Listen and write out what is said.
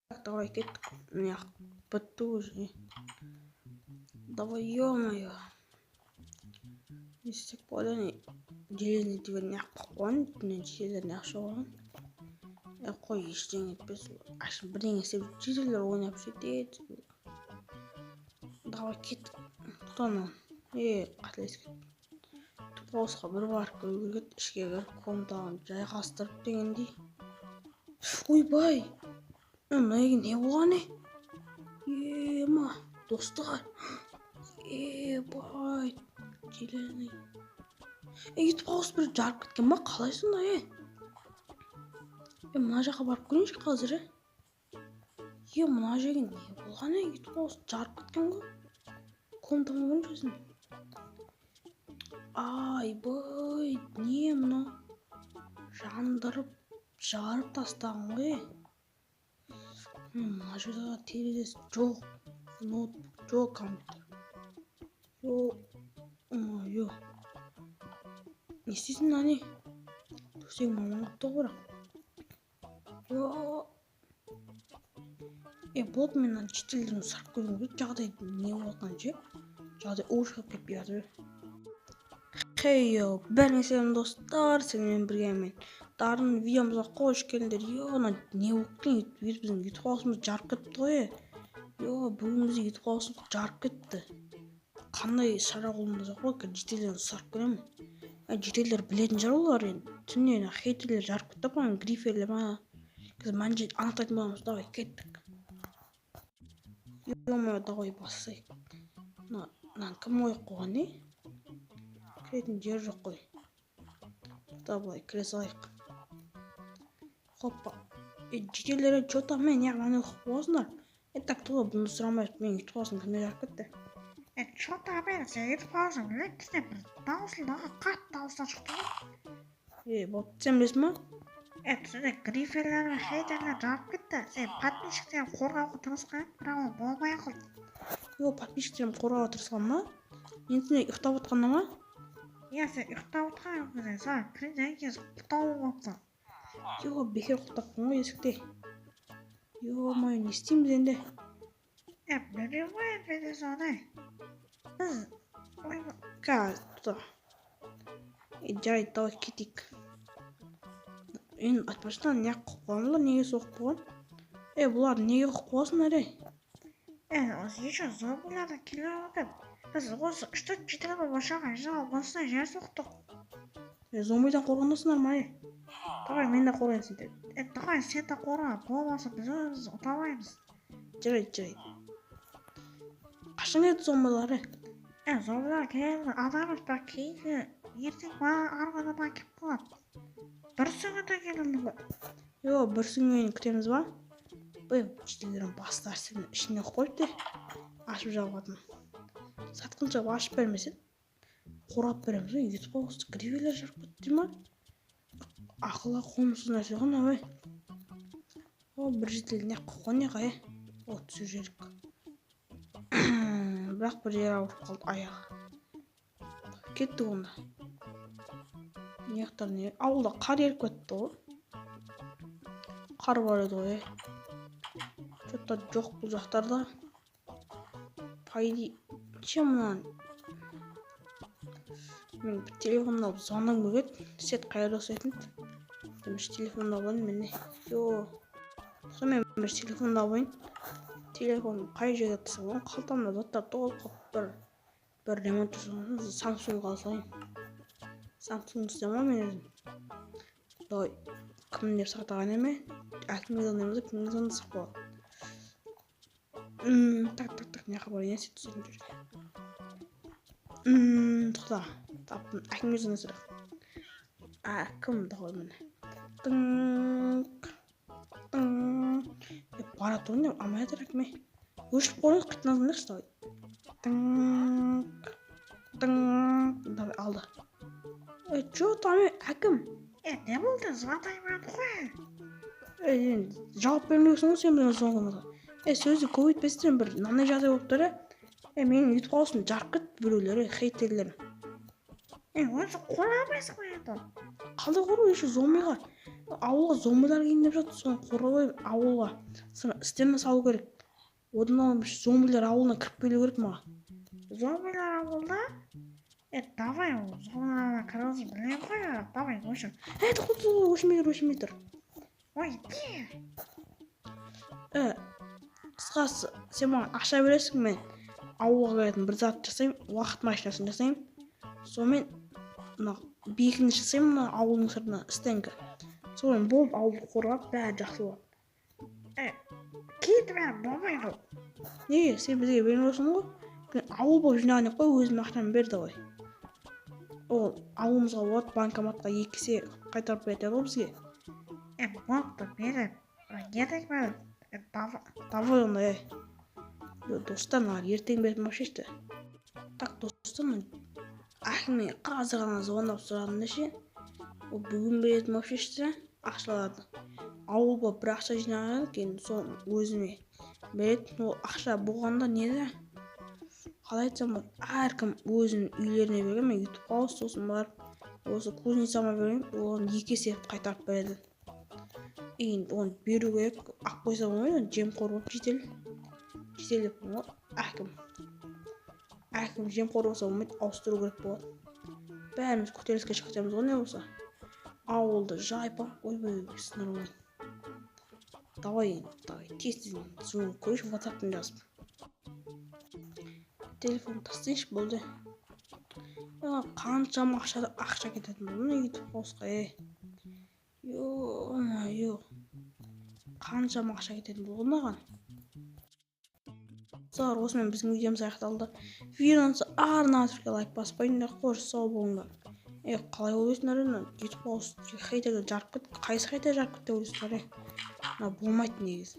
Так, давай, кеттік. Мына бітті уже. Давай, ё-моё. Не істесек болады? Не, железный дверь неғып қойып қойған? Түннен жительдер неғып қойған? Е, қой, ештеңе етпес. Ашын бірдеңе істеп, жительдер ойнап жетеді. Давай, кеттік. Тоқта, мынаны. Е, қателесіп кеттім. Хаусқа бір барып көру керек еді. Ішке кіріп, комнатаны жайғастырып дегендей. Ойбай! Мына жерге не болған, е? Ема, достар. Ебай, железный. Е, ютуб хаус бір жарып кеткен ба? Қалай сонда, е? Е, мына жаққа барып көрейінші қазір, е. Е, мына жерге не болған, е? Ютуб хаус жарып кеткен ғой. Комнатама көрейінші өзім. Айбай, не мынау? Жандырып, жарып тастаған ғой, е. Мына жерде терезесі жоқ, ноутбук жоқ, компьютер. Ё-моё. Не істейсің, мына не? Төсегім аман қалыпты ғой бірақ. Ё. Е, болды, мен ана жительдерден сұрап көргім келеді, жағдай не болып жатқанын ше. Жағдай ушығып кетпей жатыр. Хей, йо, бәріңе сәлем, достар, сенімен бірге мен Дарын. Видеомызға қош келдіңдер. Йо, мына не болып кеткен? Біздің ютуб хаусымыз жарып кетті ғой, е. Йо, бүгін біздің ютуб хаусымыз жарып кетті. Қандай шара қолдансақ болады? Жительдерден сұрап көремін. Жительдер білетін шығар олар енді. Түнде хейтерлер жарып кетті, по-моему, гриферлер ма? Қазір мән жайын анықтайтын боламыз. Давай, кеттік. Ё-моё, давай басайық. Мынаны кім қойып қойған, е? Кіретін жер жоқ қой. Давай, кіре салайық. Хоппа. Е, жительдер, че там, мен неғып ана қойып қойғансыңдар? Е, так, тура бұны сұрамай, мен ютуб хаусым кімдер жарып кетті? Е, че там, мен сен ютуб хаусың білесің, бір дауысылдағы қатты дауыстар шықты ғой. Е, болды, сен білесің ба? Е, түсіне гриферлер мен хейтерлер жарып кетті. Сен подписчиктерін қорғауға тырысқан, бірақ ол болмай қалды. Йо, подписчиктерім қорғауға тырысқан ма? Мен түнде ұйықтап жатқанда ма? Иә, сен ұйықтап отырған кезде саған кірген кейін құлыптауың болыпты. Йо, бекер құлыптаппын ғой есікте. Ё-моё, не істейміз енді? Е, білмеймін ғой енді мен де соны. Біз ойбай. Қазір, тоқта. Е, жарайды, давай кетейік. Енді айтпақшы, мынаны неғып қойып қойған бұлар, неге соғып қойған? Е, бұлар неге қойып қойғансыңдар, ей? Е, осы еще зомбилар да келуі мүмкін. Біз осы үш төрт житель болып ошаға жиналып, осындай жер соқтық. Е, зомбидан қорғанасыңдар ма, е? Давай, мен де қорғайын сендерді. Е, давай, сен де қорға, болмаса біз өзіміз ұта алмаймыз. Жарайды, жарайды. Қашан келеді зомбилар, е? Е, зомбилар келеді, адам емес, бірақ кейінгі ертең ма, арғы күні келіп қалады. Бір күнде келуі мүмкін. Йо, бір күнге дейін күтеміз ба? Ой, жительдердің бастары сені ішіне қойып қойыпты. Ашып жабатын. Сатқынша ашып бермесе, қорғап береміз ғой. Ютуб хаусты гриферлер жарып кетті дей ма? Ақылға қонымсыз нәрсе ғой мынау, ей. О, бір житель не қойған, не қай? О, түсіп жібердік. Бірақ бір жері ауырып қалды, аяғы. Кеттік онда. Не жақтар не? Ауылда қар еріп кетті ғой. Қар бар еді ғой, е. Че-то жоқ бұл жақтарда. По идее, чем мынаны? Мен бір телефонды алып звондағым келіп еді. Сет қайда ұстайтын еді? Бірінші телефонды алайын мен. Йо. Тоқта, мен бір телефонды алайын. Телефон қай жерге тастап, қалтамда заттар толып қалып, бір ремонт жасаған, Самсунг ала салайын. Самсунг істеймін ғой мен өзім. Давай, кім деп сатаған еме? Әкімге звондаймыз да, кімге звондасақ болады? Так, так, так, мына жаққа барайын, сет түсетін жерге. Тоқта, таптым. Әкімге звондасақ. Әкім, давай, міне. Тың, тың. Е, бара тұрын деп алмай жатыр әкім. Өшіріп қойыңыз, қайтадан звондайықшы, давай. Тың, тың, давай, алды. Е, че там, е, әкім? Е, не болды, звондаймын ғой. Е, енді жауап бермексің ғой сен бізге звондамаса. Е, сөзді көбейтпестен, бір мынандай жағдай болып тұр, е. Е, менің ютуб хаусым жарып кетті біреулер, е, хейтерлер. Е, өзі қоя алмайсың ғой енді. Қалай қорғау еще зомбиға? Ауылға зомбилар келейін деп жатыр, соны қорғау керек ауылға. Соны стена салу керек. Одан алып зомбилар ауылына кіріп келу керек маған. Зомбилар ауылда? Давай, ол зомбиларға кіргізіп білемін ғой, давай, өшір. Ей, тоқта, тоқта, өшірмей тұр, өшірмей тұр. Ой, не? Қысқасы, сен маған ақша бересің, мен ауылға келетін бір зат жасаймын, уақыт машинасын жасаймын. Сонымен мына бекініс жасаймын, мына ауылдың сыртына стенка. Сонымен болды, ауылды қорғап, бәрі жақсы болады. Кетіп бәрі болмайды ол. Неге? Сен бізге берген жоқсың ғой. Мен ауыл болып жинаған едік қой, өзімнің ақшамды бер давай. Ол ауылымызға болады, банкоматқа 2 есе қайтарып береді ғой бізге. Болыпты, беремін. Ертең беремін. Давай. Давай онда, ей. Достар, мына ертең беретін болып шешті. Так, достар, мен әкімге қазір ғана звондап сұрадым да ше. Ол бүгін беретін болып шешті ақшаларды. Ауыл болып бір ақша жинаған едік, енді соны өзіме береді. Ол ақша болғанда неді? Қалай айтсам болады, әркім өзінің үйлеріне берген, мен ютубқа ауысты, сосын барып осы кузницама берген, оған 2 есе қайтарып береді. Енді оны беру керек, алып қойса болмайды, оны жемқор болып жедел. Жедел деп қойған ғой, әкім. Әкім жемқор болса болмайды, ауыстыру керек болады. Бәріміз көтеріліске шығып кетеміз ғой, не болса. Ауылды жайпап, ойбай, сындырып алайын. Давай енді, давай, тез-тез звонок көрейінші, WhatsApp-тан жазып. Телефон тастайыншы, болды. Қаншама ақша кететін болды мына ютуб хаусқа, ей. Ё-моё. Қаншама ақша кететін болды маған. Достар, осымен біздің видеомыз аяқталды. Видеоны арнайы түрде лайк басып қойыңдар, қош сау болыңдар. Қалай ойлайсыңдар енді? Ютуб хаус хейтерлер жарып кетті. Қайсы хейтер жарып кетті деп ойлайсыңдар, е? Мына болмайды негізі.